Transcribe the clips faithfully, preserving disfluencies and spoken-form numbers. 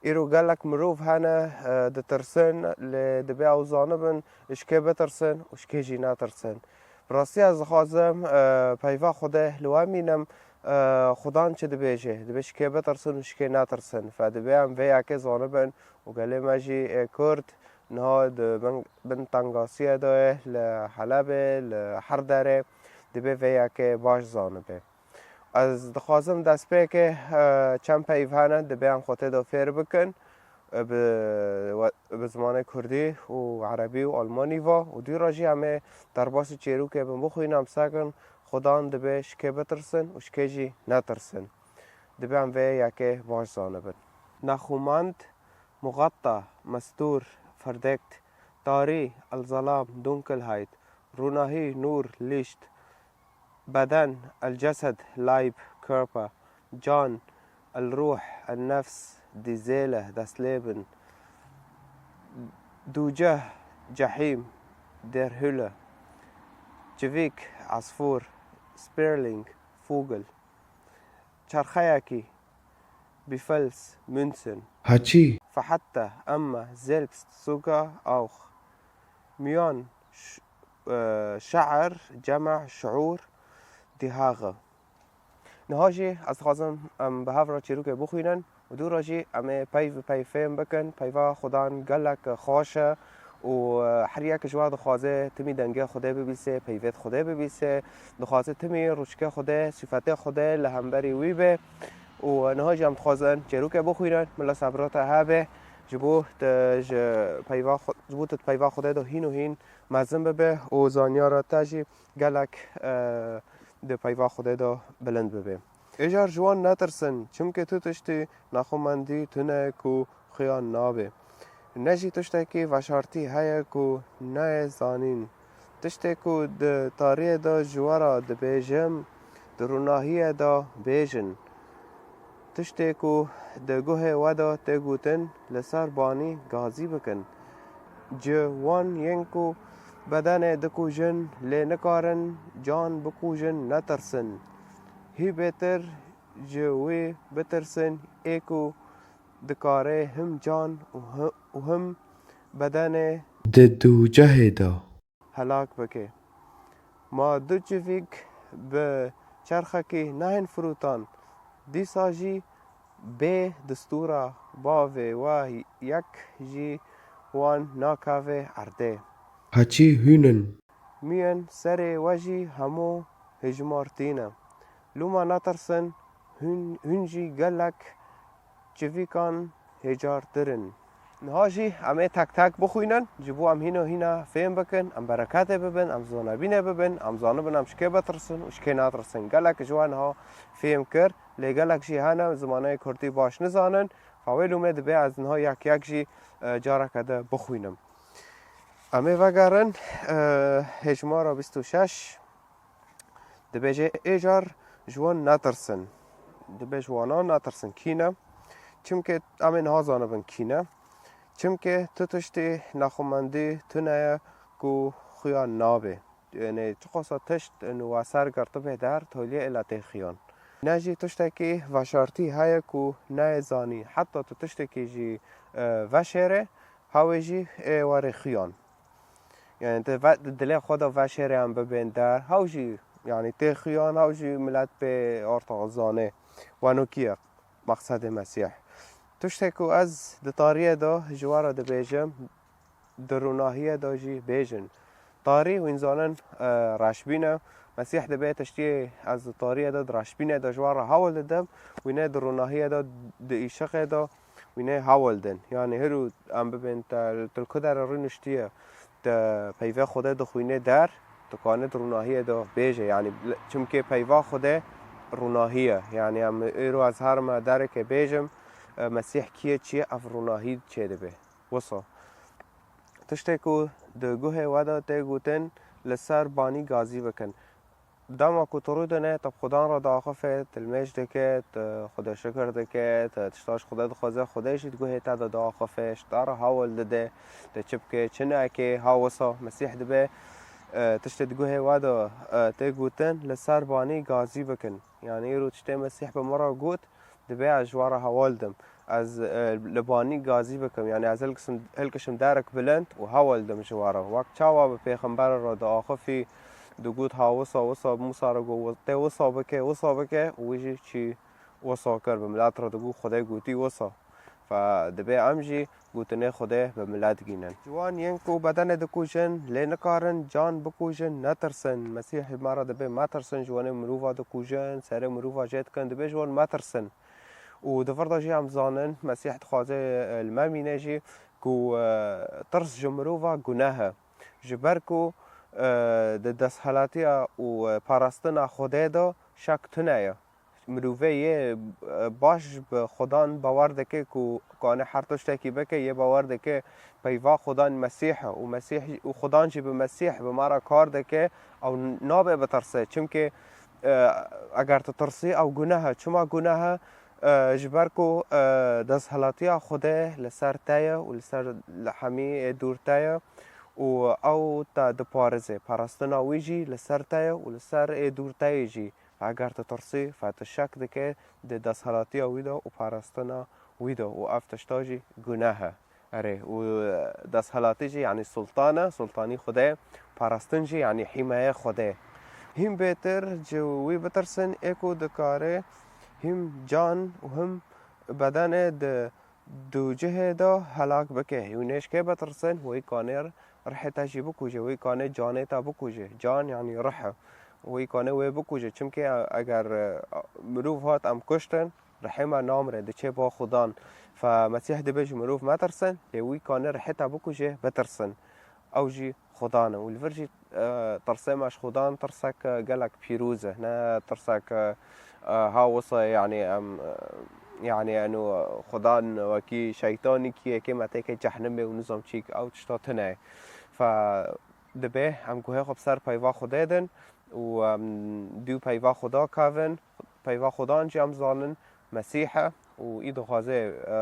Îro gelek mirov hene, e, ditirsin, lê divê ew zanibin, ji kê bitirsin û ji kê jî netirsin. Bi rastî ez dixwazim, e, peyva Xwedê li we mînim, e, Xudan çi dibêje, divê ji kê bitirsin û ji kê netirsin. Fe divê em vê yekê zanibin û gelê me jî ê Kurd niha di bin, bin tengasiyê de ye, li Helebê, li her derê, divê vê yekê baş zanibe. Ez dixwazim destpêkê, e, çend peyv hene, divê em xwe tê de fêr bikin, e, bi, we, bi zimanê kurdî û erebî û almanî ve û dû re jî em ê derbasî çêrokê bin bixwînin, em sekin Xudan divê ji kê bitirsin û ji kê jî netirsin. Divê em vê yekê baş zanibin. Nexûmand, muxatta, mestûr, verdeckt, tarî, el-zelam, Dunkelheit, rûnahî, nûr, Licht, beden, el-jesed, Leib, Körper, can, el-ruh, el-nefs, die Seele, das Leben, dûceh, cehîm, der Hölle, çivîk, Asfûr, Sperling, Vogel, çerxeyekî, Bifels, Münzen, Haçî, fehette, emme, selbst, sogar, auch, miyan, ş-, e, şe'er, ceme, şuur, dîhaxe. Niha jî ez dixwazim em bi hev re çîrokê bixwînin û dû re jî em ê peyv bi peyv fêm bikin. Peyva Xudan gelek xweş e û, e, her yek ji we dixwaze timî dengê Xwedê bibîse, peyvêt Xwedê bibîse, dixwaze timî rûçikê Xwedê, sifetê Xwedê li hemberî wî be. Û niha jî em dixwazin çêrokê bixwînin, mila sebra te hebe, ji bo tu ji peyva Xwe-, ji bo tu di peyva Xwedê de hîn û hîn mezin bibe û zanyara te jî gelek, e, di peyva Xwedê de bilind bibe. Êcar ji wan netirsin, çimkî tu tiştî nexwimendî tune ku xuya nabe. Ne jî tiştekî veşartî heye ku nayê zanîn. Tiştê ku di tariyê de ji we re dibêjim, di rûnahiyê de bêjin. Tiştê ku di guhê we de tê gotin, li ser banî gazî bikin. Ji wan yên ku bedenê dikujin, lê nikarin can bikujin, netirsin. Hî bêtir ji wî bitirsin, ê ku dikare him can û hi-, û him bedenê di dûcehê de helak bike. Ma du çivîk bi çerxekî nahên firotan, dîsa jî bê distûra bavê we yek ji wan nakeve erdê. Heçî hûn in. Miyên serê we jî hemû hêjmartî ne. Loma netirsin, hûn, hûn jî gelek çivîkan hêcartir in. Niha jî em ê tek tek bixwînin, ji bo em hîno hîna fêm bikin, em bereketê bibin, em zonebînê bibin, em zanibin em ji kê bitirsin û ji kê natirsin. Gelek ji we niha fêm kir, lê gelek jî hene zimanê kurdî baş nizanin. Fa wê lûmê dibe ez niha yek yek jî, e, careke de bixwînim. Em ê vegerin, e, hêjmara bîst û şeş. Dibêje, êcar ji wan netirsin. Dibê ji wana netirsin. Kî ne? Çimkî em ê niha zanibin kî ne. Çimkî tu tiştî nexwimendî tune ye ku xuya nabe. Yanî çiqasa tişt nûweser girtibe der, toliyê êla tê xiyan. Ne jî tiştekî veşartî heye ku nayê zanî. Heta tu tiştekî jî, e, veşêrê, hawê jî ê werê xiyan. Yanî tu ve-, di dilê xwe de veşêrê em bibên der. Haw jî, yanî tê xiyan, haw jî milet pê ortax zanê. Wano kî ye mexsedê Mesîh? Tiştê ku ez di tariyê de ji we re dibêjim, di rûnahiyê de jî bêjin. Tarî hûn zanin, e, reşbîn e. Mesîh dibê tiştiyê ez di tariyê de, di reşbînê de ji we re hewl didim, wînê di rûnahiyê de, di îşiqê de, wînê hewl din. Yanî hiro em bibên te, tu li ku derê rûniştiye, te peyvê Xwedê dixwînê der, tu kanî di rûnahiyê de bêje. Yanî, çimkî peyva Xwedê rûnahî ye. Yanî em êro ez herime dereke bêjim, e, Mesîh kî ye, çi ye, ev rûnahî çêdibe. Wisa. Tiştê ku di guhê we de tê gotin, li ser banî gazî bikin. Dema ku tu rûdine, te bi Xudan re diaxife, tu li mêj dike, tu Xwedê şikir dike, tu tişta ji Xwedê dixwaze, Xwedê jî di guhê te de diaxife, ji te re hewl dide, tu çi bike, çi neke, ha wisa Mesîh dibe, e, tiştê di guhê we de, e, tê gotin, li ser banî gazî bikin. Yanî îro tiştê Mesîh bi min re got, dibe ez ji we re hewl dim. Ez e, li banî gazî bikim, yanî ez hilkisim, hilkişim derek bilind û hewl dim ji we re. Wek çawa bi pêxembera re diaxifî, digot, ha wisa, wisa Mûsa re got, tê wisa bike, wisa bike, û wî jî çî wisa kir, bi milet re digot, Xwedê gotî wisa. Fe dibê em jî gotinê Xwedê bi milet gînin. Ji wan yên ku bedenê dikujin, lê nikarin can bikujin, netirsin. Mesîh me re dibê metirsin, ji wanê mirova dikujin, serê mirova jê dikin, dibê ji wan metirsin. Û di vir de jî em zanin, Mesîh dixwaze, e, li me mîne jî ku, e, tirs ji mirova guneh e. Ji ber ku, e, di desthilatiya û, e, parastina Xwedê de şek tune ye. Mirovê yê, e, baş bi Xudan bawer dike ku kane her tiştekî bike, yê bawer dike peyva Xudan Mesîh e û Mesîh û Xudan jî bi Mesîh bi me re kar dike, ew nabe bitirse. Çimkî, e, eger tu tirsî, ew guneh e. Çima guneh e? E, ji ber ku, e, desthilatiya Xwedê li ser te ye û li ser li hemî ê dûr te ye û ew te diparize. Parastina wî jî li ser te ye û li ser ê dûr te yê jî. Eger tu tirsî, fe tu şek dike di desthilatiya wî de û parastina wî de û ev tişta jî guneh e. Erê, û desthilati jî, yanî sultan e, sultanî Xwedê, parastin jî, yanî hîmeye Xwedê. Hîm bêtir ji wî bitirsin, ê ku dikare hîm can û hîm bedenê di dûcihê de helak bike. Wî nêşkê bitirsin, wî kanê rihê te jî bikuje, wî kanê canê te bikuje. Can, yanî rih e. Wî kanê wê bikuje. Çimkî eger, e, mirov hat em kuştin, rihê me namire, diçê ba Xudan. Fe Mesîh dibê ji mirov metirsin, lê wî kane rihê te bikuje, bitirsin. Ew jî Xudan e. Û li vir jî, e, tirsê me ji Xudan tirsek, e, gelek pîroz e. Ne tirsek, e, e, ha wisa, yanî em, e, yanî eno, e, Xudan wekî şeytanî kî yekê me têke cehnimê û nizam çîk, ew tişta tune ye. Fe dibê em guhê xwe bi ser peyva Xwedê din û em dû peyva Xweda kevin. Peyva Xudan jî em zanin Mesîh e û î dixwaze, e,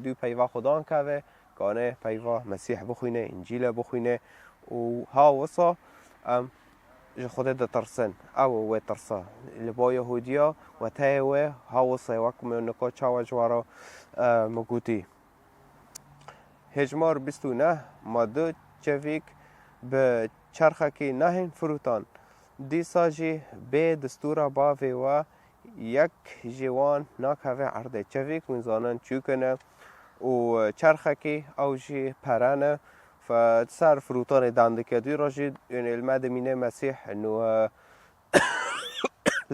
dû peyva Xudan keve, kane peyva Mesîh bixwîne, Încîle bixwîne û ha wisa em ji Xwedê ditirsin. Ew e wê tirsa. Li ba Yehudiya weteyê wê ha wisa ye, wek me nika çawa ji we re, e, me gotî. Hêjmar bîst û neh, ma du çevîk bi çerxekî nehên firotan. Dîsa jî bê distûra bavê we yek ji wan nakeve erdê. Çevîk hûn zanin çûk in e û çerxekî ew jî pere ne. Fe ser firotanê dan dike. Dû rojî, yanî li me dimîne Mesîh, nû, e,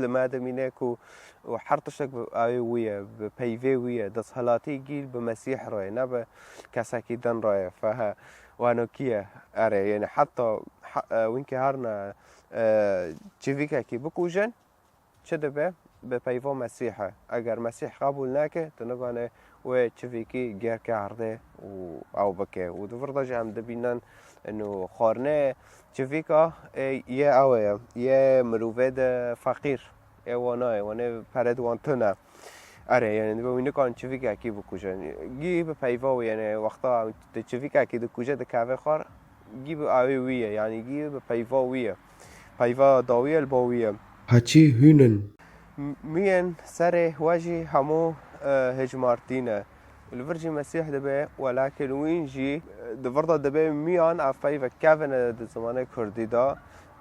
li me dimîne ku û her tiştek bi awê wî ye, bi peyvê wî ye, desthilatî gîl bi Mesîh re ye, ne bi kesekî din re ye. Fehe wano kî ye? Erê, yanî heta he-, e, winkê herna, e, çivîkekî bikujin, çi dibe? Bi peyva Mesîh e. Eger Mesîh qebûl neke, tu nigane wê çivîkî gêr ke erdê û ew bike. Û di vir de jî em dibînin, ino xwarinê çivîka, e, yê ew e, yê mirovê de feqîr, ê wana ye, wanê pere di wan tune. Erê, yanî dibe wî nikan çivîkekî bikuje. Gî bi peyva wî, yanî wexta tu çivîkekî dikuje, dikeve xwar, gî bi awê wî ye, yanî gî bi peyva wî ye. Peyva dawî ye, li ba wî ye. Heçî hûn in. M-, miyên serê we jî hemû, e, hêjmartî ne. Li vir jî Mesîh dibe, welakin wîn jî, e, di vir de dibe miyan ev peyve kevin e di zimanê kurdî de,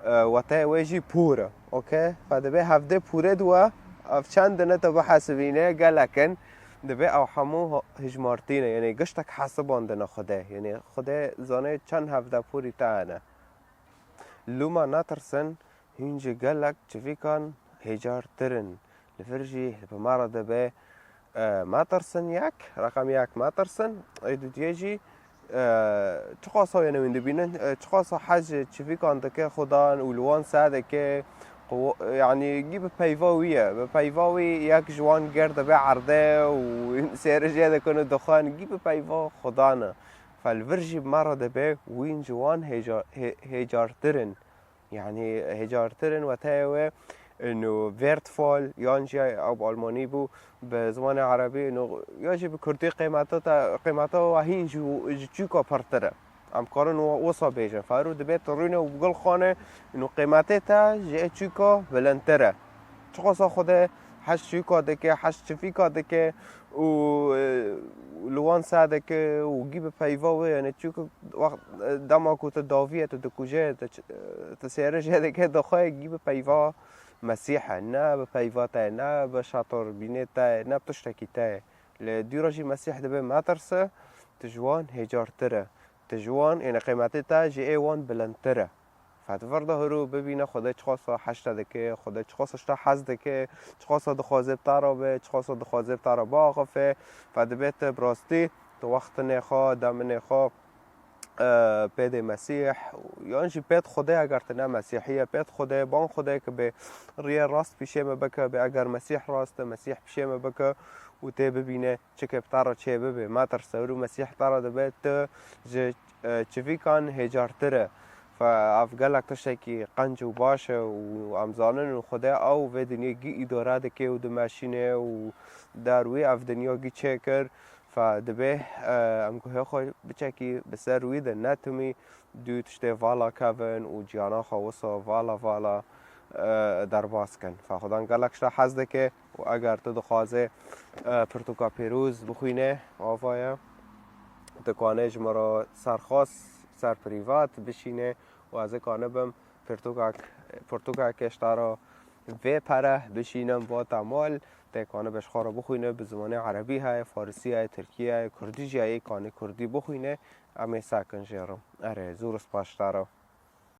e, weteyê wê jî pûr e. Okey? Fe dibe hevdê pûrê di we, ev çend ne tu bihesibîne, gelek in. Dibe ew hemû ho-, hijmartî ne. Yanî giştek hesibandine Xwedê. Yanî Xwedê zane çend hevdepûrî te hene. Lûma netirsin, hûn ji gelek çivîkan hêcartir in. Li vir jî bi me re dibe, e, metirsin yek, reqem yek metirsin, ê dudiyê jî, e, çiqasa wê newên dibînin, e, çiqasa hez ji çivîkan dike Xudan û li wan se dike, qu-, yanî gî bi peyva wî ye. Bi peyva wî yek ji wan ger dibe erdê û sêrê jê dikin û dixwin, gî bi peyva Xudan e. Fe li vir jî bi me re dibe wîn ji wan hêca-, hê-, hêcartir in. Yanî hêcartir in, weteyê wê, ino wertvoll, yan jî ew bi almanî bû, bi zimanê erebî, ino, ya jî bi kurdî qîmeta te, qîmeta we hîn ji, ji çûka pirtir e. Em karin wisa bêjin. Ferû dibê tu rûne û gul xane, ino qîmetê te ji ê çûka bilindtir e. Çiqasa Xwedê hez çûka dike, hez çivîka dike û e, li wan sedeke û gî bi peyva wê, yani, çunku wext, e, dema ku tu daviye, tu dikuje, tu ç-, e, tu sêre jê dike, dixwe gî bi peyva Mesîh e, ne bi peyva te, ne bi şatorbînê te, ne bi tiştekî te. Li dû re jî Mesîh dibê metirse, tu ji wan hêcartir e. Tu ji wan, êne qîmetê te ji ê wan bilindtir e. Fe di vir de hiro bibîne Xwedê çiqasa heşte dike, Xwedê çiqasa ji te hez dike, çiqasa dixwaze bi te re be, çiqasa dixwaze bi te re biaxife. Fe dibê tu bi rastî tu wextinê xwe, deminê xwe, e, pê dê Mesîh, yan jî pê di Xwedê, eger tu ne Mesîhî ye, pê di Xwedê, ban Xwedê ki bê riyê rast pîşê me bike, bê eger Mesîh rast e, Mesîh pîşê me bike û tê bibîne çike bi te re çê bibe. Metirse, hiro Mesîh te re dibe, tu ji, e, çivîkan hêcartir e. Fe ev gelek tiştekî qenc û baş e û em zanin û Xwedê ew vê dinyê gî îdare dike û dimeşîne û der wî ev dinya gî çêkir. Fe dibê, e, em guhê xwe biçekî bi ser wî de netimî dû tiştê vala kevin û ciyana xwe wisa vala vala, e, derbas kin. Fe Xudan gelek ji te hez dike û eger tu dixwazê, e, pirtûka pîroz bixwîne, ava ye, tu kanê ji min re serxas ser prîvat bişîne û ez ê kanibim pirtûkek, pirtûkekê ji te re vê pere bişînim bo te mal, tê kanibe ji xwe re bixwîne, bi zimanê erebî heye, farisî heye, tirkî heye, kurdî jî heye, ê kanê kurdî bixwîne, em ê sekin jê re. Erê, zor spas ji te re.